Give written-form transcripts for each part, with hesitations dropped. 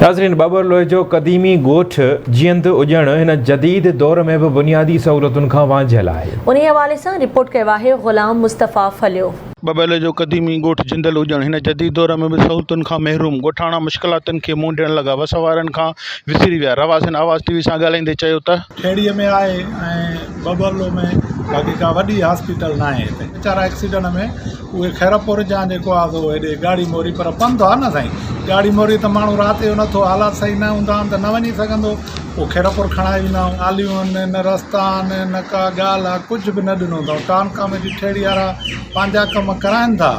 ناظرين ٻٻرلوء جو قديمي ڳوٺ جيئند اڄڻ هن جديد دور ۾ به بنيادي سهولتن کان وانجهيل آهي. انهي حوالي سان رپورٽ ڪيو آهي غلام مصطفيٰ ڦليو. ٻٻرلوء جو قديمي ڳوٺ جندل اڄڻ هن جديد دور ۾ به سهولتن کان محروم، ڳوٺاڻا مشڪلاتن کي منهن ڏيڻ لڳا، وس وارن کان وسري ويا، رهواسين آواز ٽي وي سان ڳالهائيندي چيو ته. ٺيڙهيء ۾ آهي ۽ ٻٻرلوء ۾ باقي ڪا وڏي هاسپيٽل ناهي هتي. ويچارا ايڪسيڊنٽ ۾ اهي خيرپور جان جيڪو آ سو هيڏي ڳاڙهي موري پر پنڌ آ نه سائين ڳاڙهي موري ته ماڻهو رات جو نٿو حالات صحيح نه هوندا آهن ته نه وڃي سگهندو پوء خيرپور کڻائي ويندا آهيون ناليون آهن نه رستا آهن نه ڪا ڳالهه آ ڪجهه به نه ڏنو اٿئون ٽان ڪاميٽي ٺيڙهي وارا پنهنجا ڪم ڪرائن ٿا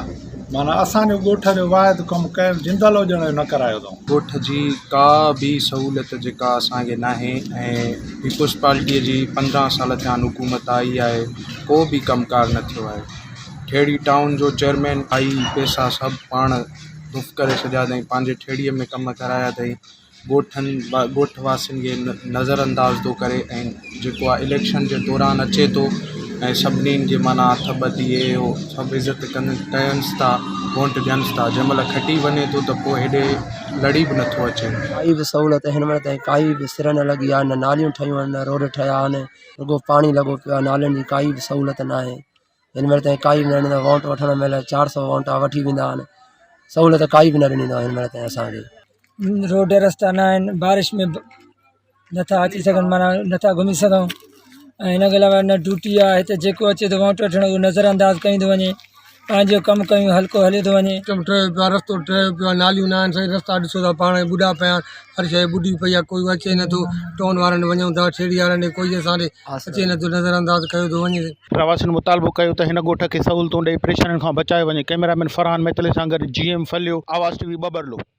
معنيٰ اسان جو ڳوٺ جو واحد ڪم ڪنهن جندل هجڻ جو نه ڪرايو اٿئون. ڳوٺ جي ڪا به سهولت جيڪا اسان کي ناهي ۽ پيپلز پارٽيء جي 15 سال ٿيا آهن حڪومت آئي آهي ڪو به ڪم ڪار نه ٿيو آهي ٺيڙهي ٽائون جو چيئرمين آئي پئسا سڀ پاڻ دف ڪري ڇڏيا اٿئي پنهنجي ٺيڙهيء ۾ ڪم ڪرايا اٿئي ڳوٺن ڳوٺ واسين کي نظر انداز ٿو ڪري ۽ جيڪو آهي اليڪشن جي دوران اچي ٿو ۽ سڀني جي معنيٰ هٿ ٻڌي هي هو سڀ عزت ڪن ڪينس ٿا ووٽ ڏينس ٿا جنهن مهل کٽي وڃي ٿو ته پوءِ هيڏي لڙي به نٿو اچي. ڪائي به سهولت هن مهل تائين ڪائي به سر نه لڳي آهي نه ناليون ٺهيون آهن نه روڊ ٺهيا آهن رڳو پاڻي لڳو پيو آهي نالين جي ڪائي به سهولت نه آهي هن مهل تائين ڪائي به نه ڏني ووٽ وٺڻ مهل 400 ووٽ وٺي ويندا آهن سهولت ڪائي به نه ڏني اٿئون هن مهل تائين اسانکي. روڊ رستا نه آهن بارش ۾ نٿا اچي سگهن معنيٰ نٿا گهمي سگهون ۽ هن کان علاوه نه ڊيوٽي آهي هتي جيڪو اچي ٿو ووٽ وٺڻ اهو نظر انداز ڪيو ٿو وڃي پنهنجو ڪم ڪيون هلڪو هليو ٿو وڃي. ڪم ٺهيو پيو آهي رستو ٺهيو پيو آهي ناليون نه آهن سائين رستا ڏسو ٿا پاڻ ٻڏا پيا آهن هر شيء ٻڏي پئي آهي ڪوئي اچي نٿو ٽون وارن ڏي وڃون ٿا ٺيڙهي وارن ڏي ڪوئي اسان ڏي اچي نٿو نظر انداز ڪيو ٿو وڃي. رهواسين مطالبو ڪيو ته هن ڳوٺ کي سهولتون ڏئي پريشانين کان بچايو وڃي ڪئميرا مين فرحان ميتلي سان گڏ جي ايم ڦليو آواز ٽي وي ٻٻرلو.